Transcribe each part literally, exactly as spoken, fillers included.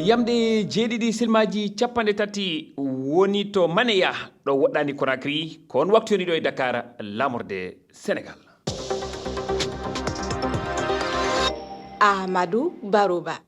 Yamɗe jeeɗiɗi silmaaji capanɗe tati woni to Maneya, ɗo woɗɗaani Conakry, ko on waktu yoni ɗo e Dakar, laamorde Senegal. Ahmadu Baruba.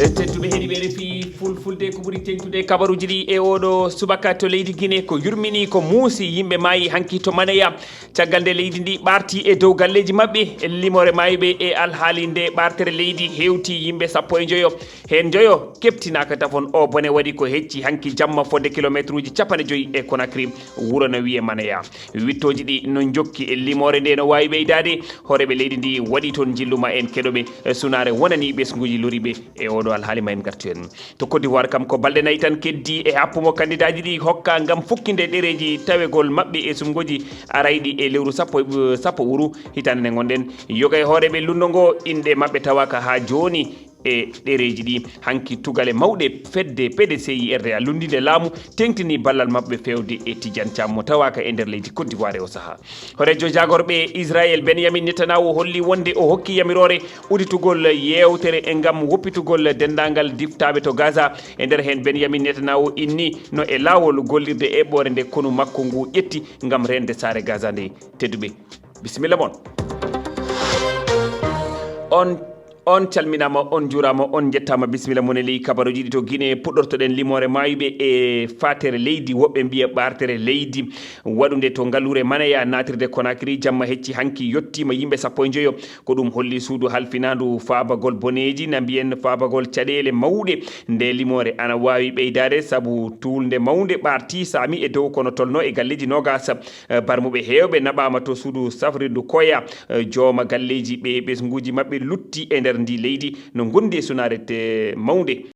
E tedduɓe heɗiiɓe R F I Fulfulde, ko ɓuri teŋtude kabaruuji ɗi e oɗo subaka to leydi Guinée. Ko yurmini, ko muusi, yimɓe maayi hanki to Maneya. Caggal nde leydi ndi ɓaarti e dow galleeji maɓɓe, limoore maayɓe e alhaali nde ɓaartere leydi hewti yimɓe sappo e njoyo. Heen njoyo keɓtinaaka tafon. O bone waɗi ko hecci hanki jamma fodde kilomeetruuji capanɗe joyi e Conakry, wuro no wiyee Maneya. Wiɗtooji ɗi no njokki. E limoore nde no waawi ɓeydaade. Hooreeɓe leydi ndi waɗi toon njillu, ma en keɗoɓe. E sunaare wonani ɓesnguuji loriiɓe e oɗo alhaali, ma en ngartu heen. To Côte d'Ivoire kam, ko balɗe nayi tan keddi e happumo kandidaaji ɗi hokka ngam fukkinde ɗereeji tawegol maɓɓe e sumngooji arayɗi e lewru sappo, sappo uru hitaande nde ngonɗen. Yoga e hooreeɓe lunndo ngo, inɗe maɓɓe tawaaka haa jooni e ɗereeji ɗi. Hanki tugale mawɗe fedde P D C I R D A lunndiinde laamu teŋtini ballal maɓɓe feewde e Tidiane Thiam mo tawaaka e nder leydi Côte d'Ivoire e o sahaa. Hooreejo jaagorɓe Israel Benjamin Netanyahu holli wonde o hokki yamiroore udditugol yeewtere e ngam woppitugol denndaangal diftaaɓe to Gaza. E nder heen, Benjamin Netanyahu inni no e laawol gollirde eɓɓoore nde konu makko ngu ƴetti ngam reende saare Gaza nde. Tedduɓe, bisimilla mon. On On calminaama, on njuuraama, on njettaama. Bisimilla mon e ley kabaruuji ɗi to Guinée. Puɗɗortoɗen limoore maayɓe e faatere leydi, woɓɓe mbiya ɓaartere leydi, waɗunde to ngaluure Maneya, naatirde Conakry. Jamma hecci hanki yottiima yimɓe sappo e njoyo. Ko ɗum holli suudu halfinaandu faabagol boneeji, na mbiyen faabagol caɗeele mawɗe. Nde limoore ana waawi ɓeydaade sabu tuulnde mawnde ɓaarti saami e dow, kono tolno e galleeji noogas. Eh, barmuɓe heewɓe naɓaama to suudu safrirdu Koya. Eh, jooma galleeji ɓe ɓesnguuji maɓɓe lutti e nder ndi leydi no ngondi e sunaare te mawnde.